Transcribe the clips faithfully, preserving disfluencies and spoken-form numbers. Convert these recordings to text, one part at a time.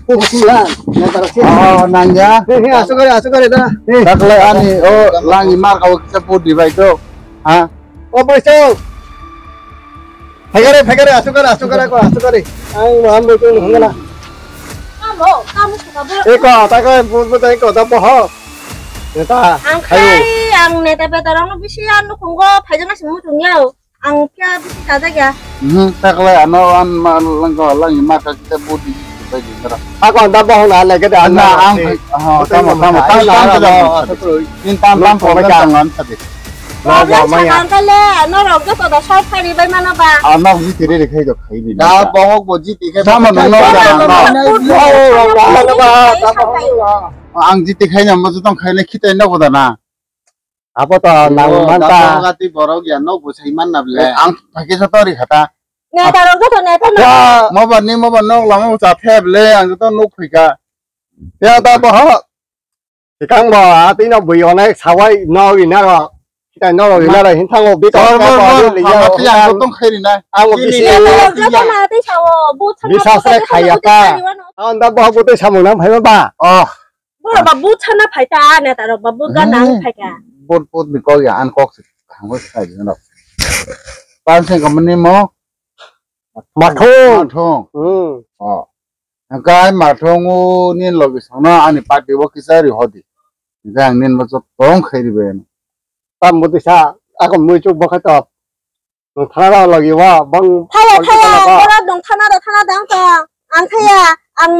Oh, nangya. Asukare, asukare da. Takle ani, oh, langi mar kau kita pudi bai to. Ha? Oh, bai to. Phai kare, phai kare, asuk kare, asuk kare, ko asuk kare. Ang maham bo tong hangala. Tamo, tamo suka bo. Eko, ta ko, bo, bo, ta ko, ta bo ho. Neta. Ang khai, ang neta beta rong bisi anu khungo, phai jana simu tong yao. Ang kya bisi kada kya. Hmm, ta ko ano an ma lang ko lang ma ka kita budi phai jana. Ako anda bo na lagi da. Na ang, ha, tamo, tamo, tamo, tamo. Nin tam tam ko ka ngan sa de. Problem sakang kale, norok joto da solve khai ribai mano ba? Ah, nok jiti re re khai do khai ni. Da bohok bo jiti khai. Sama nang nok da. Ang jiti khai na mo tong khai na khitai nok da na. Apo to nang man ta. Gati borok ya nok bo sai man na ble. Ang phake sa tori khata. Neta rok joto neta na. Mo ba ni mo ba nok lama cha the ble ang joto nok phika. Ya da bohok. Sikang bo, ah, twi no bui onek sawai no ina ro. Kita no ro ina ro hin thango biko. Bor, bor, bor. Hama twi ang tong khairi na. Ang bisi. Neta rok joto na tei sao, bu thang. Bisa se khaya ta. Ang da bo bu tei samung nam phai ba. Oh. Bo ba bu thana phai ta, neta rok ba bu ga nang phai ka. Bot bot ni kok ya an kok se. Thango sai no. Pan se kamani mo. Mathung. Mathung. Hmm. Oh. Hingke ai mathung o nini logi songno ani party o kisa ri hodi. Hingke ang nini bo joto tong khai ribai ano. Tam bo tisa, ako mui chuk bo khe to. Nung thana da logi wa, bang. Thaya, thaya, bora nung thana da, thana da ang to. Ang thaya, ang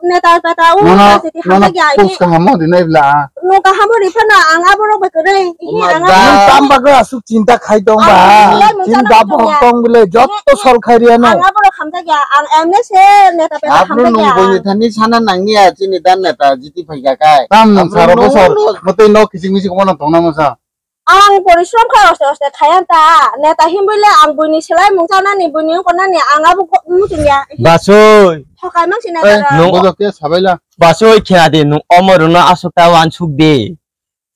neta peta u, nono, nono post kaham o dinai bla. Nung kaham o ri phano ang abo rok bai kwrwi. Ihi ang abo. Nung tam bagwi asuk chinta khai tong ba? Chinta bo tong bile jotto sol khai riya no. Ang abo rok hamjak ya. Ang M N A se neta peta hamjak ya. Nung buini thani sana nangni ya chini dan neta jiti phaikha kai. Tam nung saro bo sor. Motoi nok kiching miching kono tongna masa. Ang porishrom khai oste oste khayang ta. Neta himbai le ang buini selai mung chanani buini ongkor nani ang abo muchung ya. Basoi. Thokai mang si neta. Nung bodo ke sabaila. Basoi khya de nung omorno asuk ta wansuk de.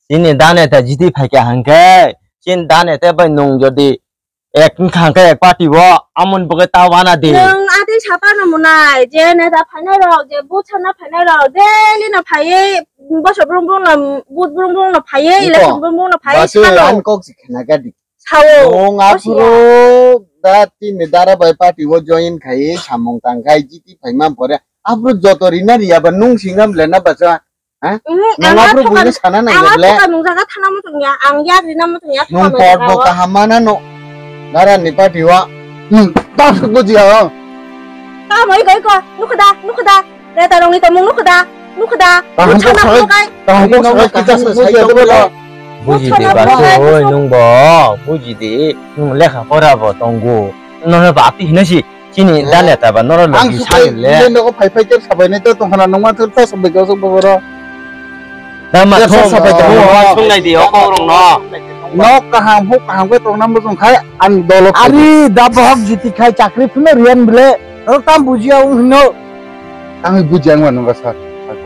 Chini da neta jiti phaikha hangkhe, chini da neta bai nung jodi ek wngkha hangkhe ek party o, amoni bagwi ta wana di. Nwng atwi sapa no mwnai, je neta phainai rok, je vote sana phainai rok, daily no phaiwi, bosor brum brum no, vote brum brum no phaiwi, election brum brum no phaiwi sano. Ang kok si khna gadi. Sao. Nwng aphuru da tini dara bai party o join khai, samung tang khai, jiti phaima pore, aphuru joto rina riya ba nwng singam lena basa. Ha? Nang aphuru buino sana nang le. Ang nung jaga thana muchung ya, ang yak rina muchung ya. Nung por bo kaham mana no. Nara ni party wa. Nung ta suk buji ha. Tamo iko iko, nukhda, nukhda. Neta rong ni tomung nukhda, nukhda. Taham ko sakai, taham ko sakai kita sa sai to bolo. Buji de ba oi nung bo, buji de. Nung lekha pora bo tongo. Nono ba ati hinasi. Chini da neta ba norok logi sani le. Ang nogo phai phai khe sabai nai to tongkhana nungma thur ta sabai khe sok boro. Da ma thong sabai khe. Wansuk nai di o kok rok no. Nok kaham huk kaham khe tongna muchung khai ang dolo. Ari da bohok jiti khai chakri phino riyan bile. Norok tam bujiya ung hino. Ang bujiya ang manu ga sa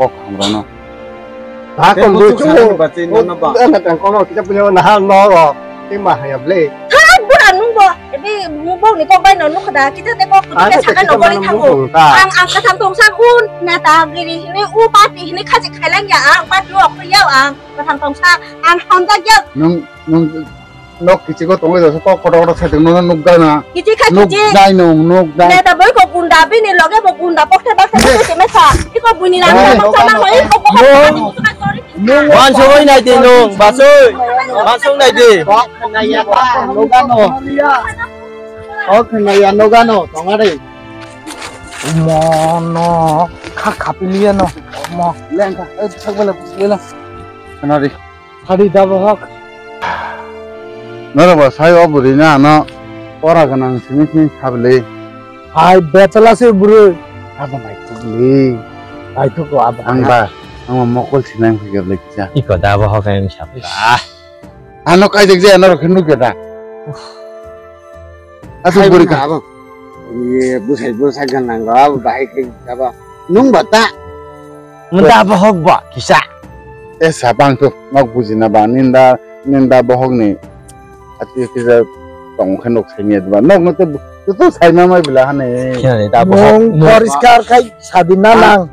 kok kaham rano. Ba kon bo chu. Ba tin no ba. Ana tang kono kita punya na hal no ro. Ti ma haya ble. Thak bura nung bo. Ebi mubok ni kok bai no nukha da. Kita te kok kita sakai no gori thango. Ang ang katham tong sa un. Neta giri hini u party hini khaji khailang ya ang party o khoi yao ang katham tong sa ang honda ya. Nung nung Nok kichiko tongwi jasa kok kotor kotor saitung no nukjana. Kichi kha kichi. Nukjai nung nukjai. Neta boi ko gunda bini loge bo gunda pokte baksa khe se mesa. Iko buini lang sa baksa nang iko bo. Nung. Wansugwi nai di nung basui. Wansuk nai di. Kok khna ya ta nukjano. Kok khna ya nukjano tongari. Mono kha khapiliya no. Mo lengkha. Eh, sakbela, sakbela. Khna di. Sadi da bohok. Norok ba sai o bwrwi no ano pora gwnang simi simi sabli. Hai betala se bwrwi. Abo nai thukli. Nai thuko abo. Ang ba ang mokol sinang phikir lekcha. Iko da bohok ang sabla. Ano kaijak je norok khe nukya da. Asuk bwrwi ka. Abo. Ye bwsai bwsai gwnang go abo bahai khe abo. Nung ba ta. Munda bohok ba kisa. E sa bang to nok bujina ba ninda ninda bohok ni. Ati kisa tong khe nok sai ni ba nok no te Tutu saima mai bila hane. Khe da bo. Nung poriskar khai sadi na nang.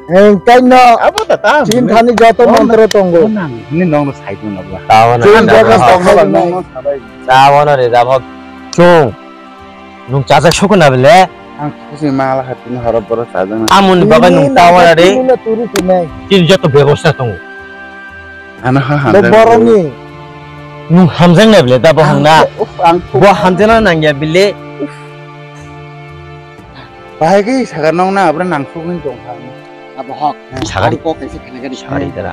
Heng tai no. Abo da ta. Chin thani joto montro tongo. Nang ni nong no sai tong na bla. Ta wana. Chin joto tongo nong no sabai. Ta wana re da bo. Chung. Nung chajak sokna bele. Ang khusi mala hati ni horo boro chajak na. Amon ni bagai nung ta wana re. Chin joto bebosta tongo. Ano ha hamjak. Bo boroni. Nung hamjak na bile da bo hangna. Bo hamjakna nangya bile. Bahai khe saka nong na abra nang sugin tong ha. Abo hok. Sagari. Kok kaisa khana gari. Sagari dara.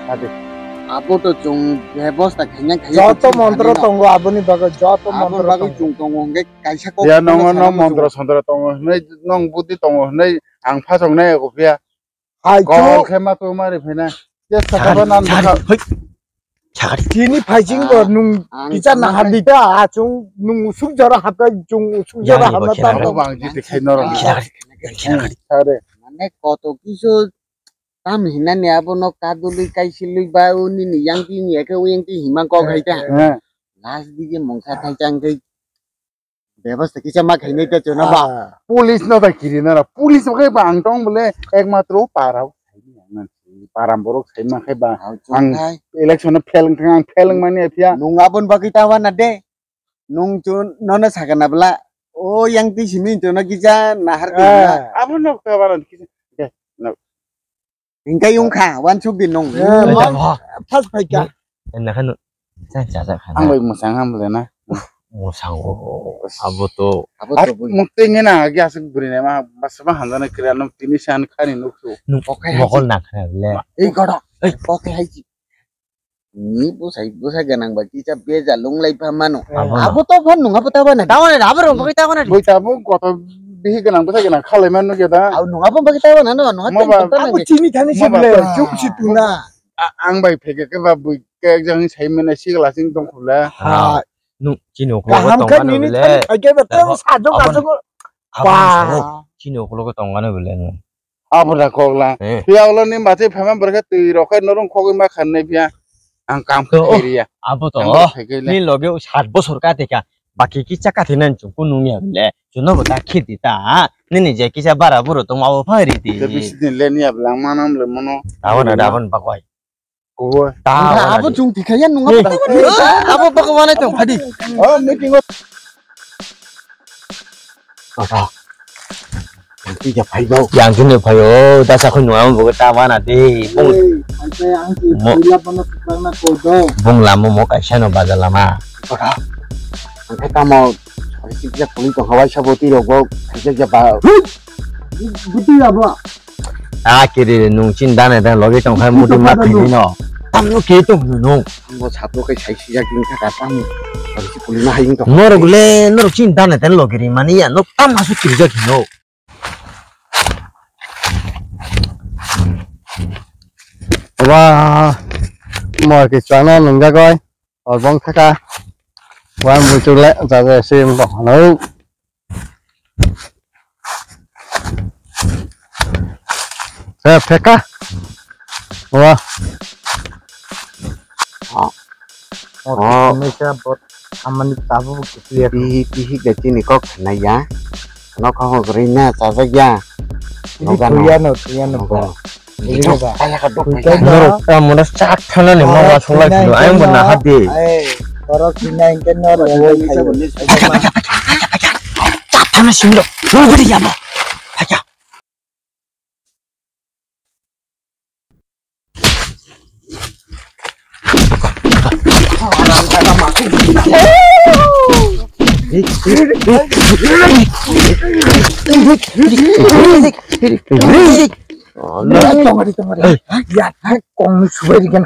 Abo to chung bebosta khanya khanya. Joto montro tongo aboni bagwi joto montro bagwi chung tongo hwnkhe kaisa kok. Ya nong no montro sontro tongo hwnwi nong budi tongo hwnwi ang phasok nai ko phiya. Hai kol khe ma to mari phina. Chesta kaba nan sakha. Hoi. Sakha. Chini phaising bo nung kisa na hadi ta achung nung usuk jora hapka chung usuk jora hapna ta. Abo bang jiti khai norok. Sakha. Sakha. Mane koto kisu tam hinani abo no kadului kaisilui ba uni ni yang tini eke uyang ti hima kok hai ta. Last dige mungsa thai chang kai. Bebasta kisa ma khainai ta chwna ba. Police no ta kiri na ra. Police ba khe ba ang tong bole ekmatro para. Para borok sai ma khe ba. Ang election no fail wng thang ang fail wng mani aphiya. Nung abon bagwi ta wana de. Nung chun nono sakana bla. O yang ti simi chwna kisa nahar kisa. Abo nok ta wana kisa. Hingkai wngkha, wansuk di nung. Eh, ma, first phaikha. Nang, nang khanu, cha, cha, cha, khana. Ang bai mwsang ham le na. Mwsang o, abo to. Abo to bui. Muk tengena agi asuk buri ne ma, bas ma hanjana kira nung tini san khani nuksu. Nung mokol na khana le. Ei goro. Ei. Koke hai ji. Ni bwsai, bwsai gwnang bai kisa beja lung lai pha mano. Abo no. Abo to phan nung abo ta bana. Ta bana, abo rong bagwi ta bana. Bui ta bo koto bihi gwnang bwsai gwnang khalai man nugya da. Au nung abo bagwi ta bana no, nung abo chini thani se bole, chuk si tu na. Ang bai phege ke ba bui ke jang sai mene sigla sing tong khule. Ha. Nung chini oklo tong mano bole. Kaham kha nini thani phai ke ba tang sajok ajok. Ba. Chini oklo tong mano bole nung. Abo da kok lang. Eh. Phiya ulo ni machi phaima borok khe twi rok khe norong khogwi ma khan nai phiya. Ang kam khe riya. Abo to. Ni loge sat bosor ka teka. Baki kisa ka thina chung ku nung ya le. Chuno bo ta khiti ta. Nini je kisa bara buro tong abo phai ri ti. Ke bisi din le ni ablang manam le mono. Abo na dabon bakoi. Abo chung tikha ya nung abo. Abo baka wanai tong phadi. Oh, meeting o. Yang kini phayo, dasa khoi nung abo ta wana de. Bung lama mo kaisa no baja lama. Ang khe tamo sori sikjak poli tong hawai sabo twi rok bo khaijak ya ba. Buti ya ba. A kiri nung chin dane dan logi tong khai muti ma thini no. Tam no ke tong no. Bo sabo kai sai sijak ding kha ka tam. Sori si poli ma hayung tong. Norok le norok chin dane dan logi ri mani ya no tam asu kiri jak no. Wa mo ke chana nung ga goi. Orbong thaka. Wan muchuk le jaga sim tong hano. Theka. Wa. Oh. Mesa bot amani tabu kisiya. Pihi pihi ga chini kok khnaya. Nokha hok rina chajak ya. Ini tuyano tuyano bot. Norok ta mona chak thana ni mama songla philo ayang bo naha de. Borok hina hingke norok. Chak thana singlo. Norok bidi yamo. Phaikha. Tongari, tongari. Ya, kong subai di kan.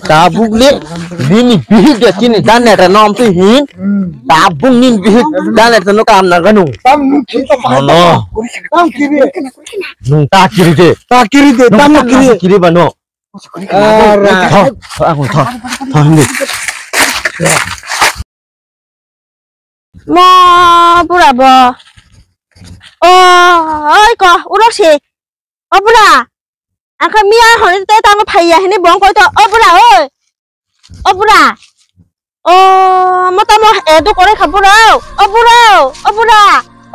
Tabuk le, bini bihik ya chini dan neta nom tu hin. Tabuk nin bihik dan neta no kam na ganu. Tam nu ki to. Ono. Tam kiri. Nung ta kiri de. Ta kiri de, tam kiri. Kiri ba no. Ara. Tho, tho, ang tho. Tho, hindi. Mo bura bo. O, oi ko, urok si. O bura. Ang kha miya hwnwi tei tamo phaiya hwnwi bo wng koi to. O bura, oi. O bura. O, mo tamo edu kore kha bura. O bura, o bura.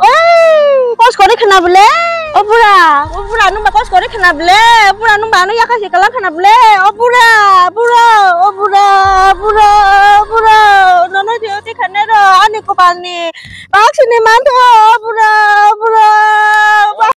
Oi, kos kore khna bole. O bura, o bura nungba kos kore khna bole. O bura nungba ano yakha se kalang khna bole. O bura, bura, o bura, bura.